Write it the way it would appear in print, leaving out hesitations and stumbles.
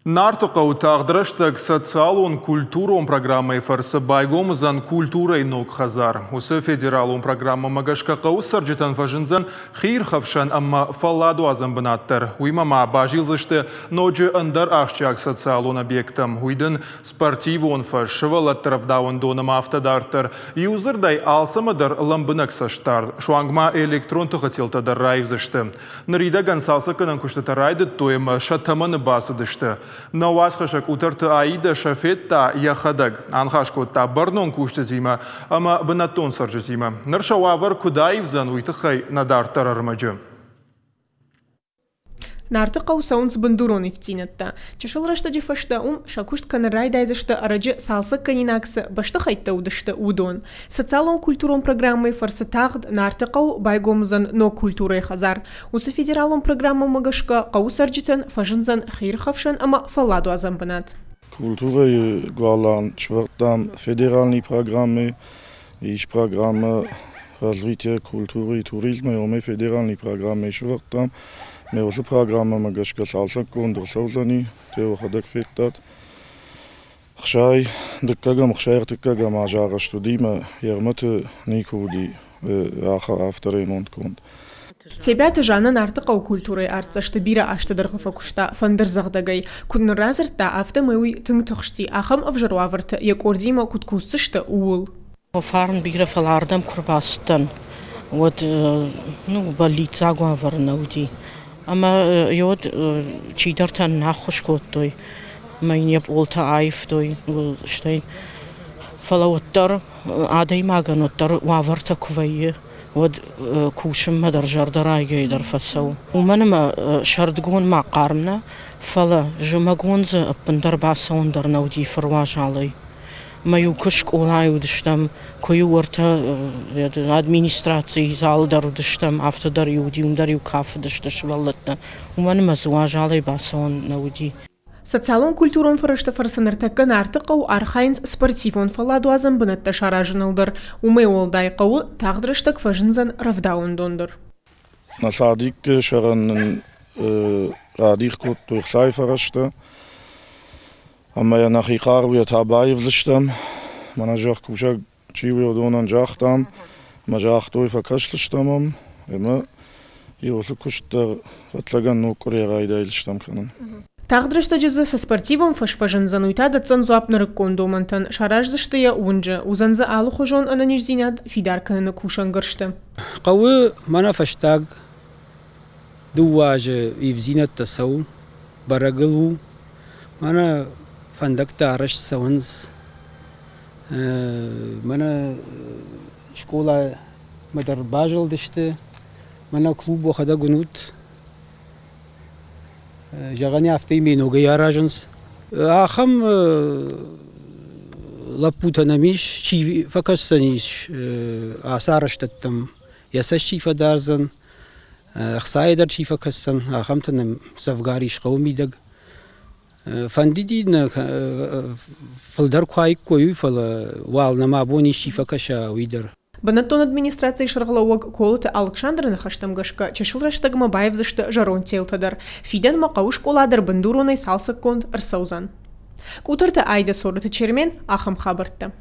Нарты хъӕуы тагъд рӕстӕг социалон-культурон программӕйы фӕрцы байгом уыдзӕн культурӕйы ног хӕдзар. Уыцы федералон программӕмӕ гӕсгӕ хъӕуы цӕрджытӕн фӕзындзӕн хиирхӕфсӕн ӕмӕ фӕлладуадзӕн бынат дӕр. Уыимӕ ма базилдзысты ноджы ӕндӕр ахсджиаг социалон объекттӕм. Уый дын спортивон фӕз, сывӕллӕтты рӕвдауӕндон ӕмӕ афтӕ дарддӕр. Иудзырдӕй, алцӕмӕ дӕр лӕмбынӕг цӕстдард. Суанг ма электрон тыхы телтӕ дӕр раивдзысты. Ныридӕгӕн цалцӕггӕнӕн куыстытӕ райдыдтой ӕмӕ сӕ тӕмӕны бацыдысты. Нӕ уацхӕссӕг Къутӕрты Аидӕ сӕ федта йӕхӕдӕг. Аныхас кодта бӕрнон кусджытимӕ ӕмӕ бынӕттон цӕрджытимӕ. Ныр сӕ уавӕр куыд аивдзӕн, уый тыххӕй нӕ дарддӕр ӕрмӕджы. Нарты хъӕу цӕуынц бындурон ивддзинӕдтӕ. Чысыл рӕстӕджы фӕстӕ уым сӕ куыст кӕнын райдайдзысты ӕрӕджы цалцӕггӕнинаг цы бӕстыхӕйттӕ уыдысты, уыдон. Социалон-культурон программӕйы фӕрцы тагъд Нарты хъӕу байгом уыдзӕн ног культурӕйы хӕдзар. Уыцы федералон программӕмӕ гӕсгӕ хъӕуы цӕрджытӕн фӕзындзӕн хиирхӕфсӕн ӕмӕ фӕлладуадзӕн бынат. Культурӕйы галуан сӕвӕрдтам федеральный программӕ, ис программӕ развитие культуры и туризма, уымӕй федеральный программӕ сӕвӕрдтам. Ме уыцы программӕмӕ гӕсгӕ цалцӕггонд ӕрцӕудзӕни, те уӕхӕдӕг федтат. Хсай дыккӕгӕм, хсай ӕртыккӕгӕм аз арӕзт уыди мӕ Ерматы никуы уыди афтӕ ремонтгонд. Тебиаты Жанна Нартыхъӕуы культурӕйы артдзӕсты бирӕ азты дӕргъы фӕкуыста фӕндырдзӕгъдӕгӕй. Куыд нын радзырдта, афтӕмӕй уый тынг тыхсти, ахӕм ӕвзӕр уавӕрты йӕ къордимӕ куыд кусдзысты, ууыл. Фарн бирӕ, фӕлӕ ардӕм куы рбацыдтӕн, уӕд ну, бӕллиццаг уавӕр нӕ уыди. Ӕмӕ уӕд чидӕртӕ нын ӕххуыс кодтой, ӕмӕ йын йӕ пъолтӕ аивтой, стӕй фӕлӕ уӕддӕр адӕймагӕн уӕддӕр уавӕртӕ куы вӕййы, уӕд кусынмӕ дӕр зӕрдӕрайгӕйӕ дӕр фӕцӕуы. Уымӕн ӕмӕ сӕрдыгон ма хъарм нӕ, фӕлӕ зымӕгон дзы ӕппындӕр бацӕуӕн дӕр нӕ уыди фыруазалӕй. Ӕмӕ-иу куы скъолайы уыдыстӕм, куы-иу уӕртӕ администрацийы залы дӕр уыдыстӕм, афтӕ дӕр-иу уыди, уым дӕр-иу кафыдысты сывӕллӕттӕ. Уымӕн ӕмӕ дзы уазалӕй бацӕуӕн нӕ уыди. Социалон-культурон фӕрӕзты фӕрцы ныртӕккӕ Нарты хъӕу архайынц спортивон фӕлладуадзӕн бынӕттӕ саразыныл дӕр. Уымӕй уӕлдай хъӕуы тагъд рӕстӕг фӕзындзӕн рӕвдауӕндон дӕр. Нӕ садикы сӕрӕн нын радих кодтой ӕхцайы фӕрӕзтӕ ӕмӕ йӕ нӕхи хъаруйӕ та баивдзыстӕм. Мӕнӕ зӕхкусӕг чи у, уыдонӕн загътам ӕмӕ загътой, фӕкӕсдзыстӕм ӕм ӕмӕ уыцы куыст дӕр ӕцӕгӕн ног къуырийӕ райдайдзыстӕм кӕнын. Тагъд рӕстӕджы дзы цы спортивон фӕз фӕзындзӕн, уый та дӕтдзӕн дзуапп нырыккон домӕнтӕн. Сараздзысты йӕ уынджы, уыдзӕн дзы алыхуызон ӕнӕниздзинад фидар кӕныны кусӕнгӕрзтӕ. Хъӕуы мӕнӕ фӕстаг дыууӕ азы ивдзинӕдтӕ цӕуы, бӕрӕгыл у. Мӕнӕ фӕндӕгтӕ арӕзт цӕуынц. Мӕнӕ скъоламӕ дӕр базылдысты. Мӕнӕ клуб уӕхӕдӕг уынут. Зӕгъӕн, афтӕ ме ногӕй аразынц. Ахӕм лӕппутӕ нӕм ис, чи фӕкӕсдзӕнис ацы арӕзтӕдтӕм, йӕ цӕст чи фӕдардзӕн, ӕхцайӕ дӕр чи фӕкӕсдзӕн, ахӕмтӕ нӕм дзӕвгар ис хъӕуы мидӕг. Фӕндыди нӕ фылдӕр куы аиккой, уый, фӕлӕ уал нӕм абон исчи фӕкӕса, уый дӕр. Бынӕттон администрацийы сӕргълӕууӕг Колыты Алыксандры ныхӕстӕм гӕсгӕ, чысыл рӕстӕгмӕ баивдзысты зӕронд телтӕ дӕр. Фидӕнмӕ хъӕуы скъола дӕр бындуронӕй цалцӕггонд ӕрцӕудзӕн. Къутӕрты Айдӕ Цорыты Чермен, ахӕм хабӕрттӕ.